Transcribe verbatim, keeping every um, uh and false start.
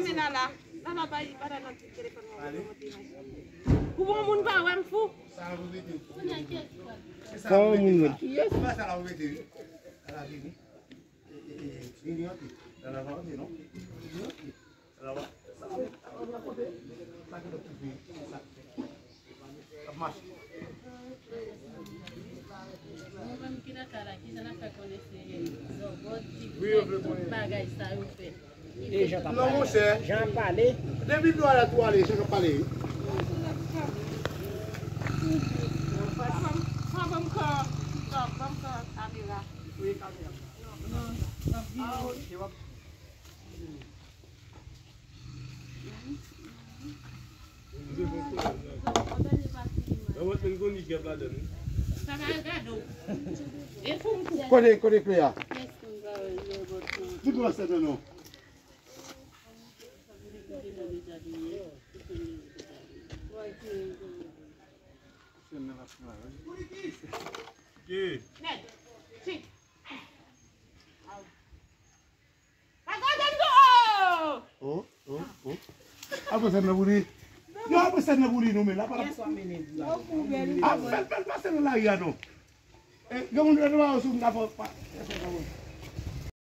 Men Lala, Lala bay, bay nan telefòn mwen, mwen te imajine. Pou bon moun pa wè m fou. Sa a pou mete. Sa a pou mete. Kiyès? Sa a pou mete, wi. Lala vini. E, e, e, vini antre. Lala pa antre, non. Vini antre. Lala pa. Sa a, sa a, sa a, sa a, sa a, sa a. Ap mache. Nou menm ki nan kay la, kijan n ap fè konnen se zòbòt, difè, tout bagay sa yo fè? E jan t ap pale. Non, monchè. Jan ap pale. Depi nou ale tou ale, jan ap pale. Ban m, ban m, ban m kamera. Wi, kamera. Non, non, non. Ah, ok, w ap Kote, kote kle a? Di gwo sèt non. Ki? Pa gade m tou! Oh, oh, oh. Apre sèn nan pou li. Yo, apre sèn nan pou li, nou, men la, pa la. Ap fè l, fè l pase nan lari a, non. E, gen moun ki nan sou m ka fè, pa, pa, pa, pa.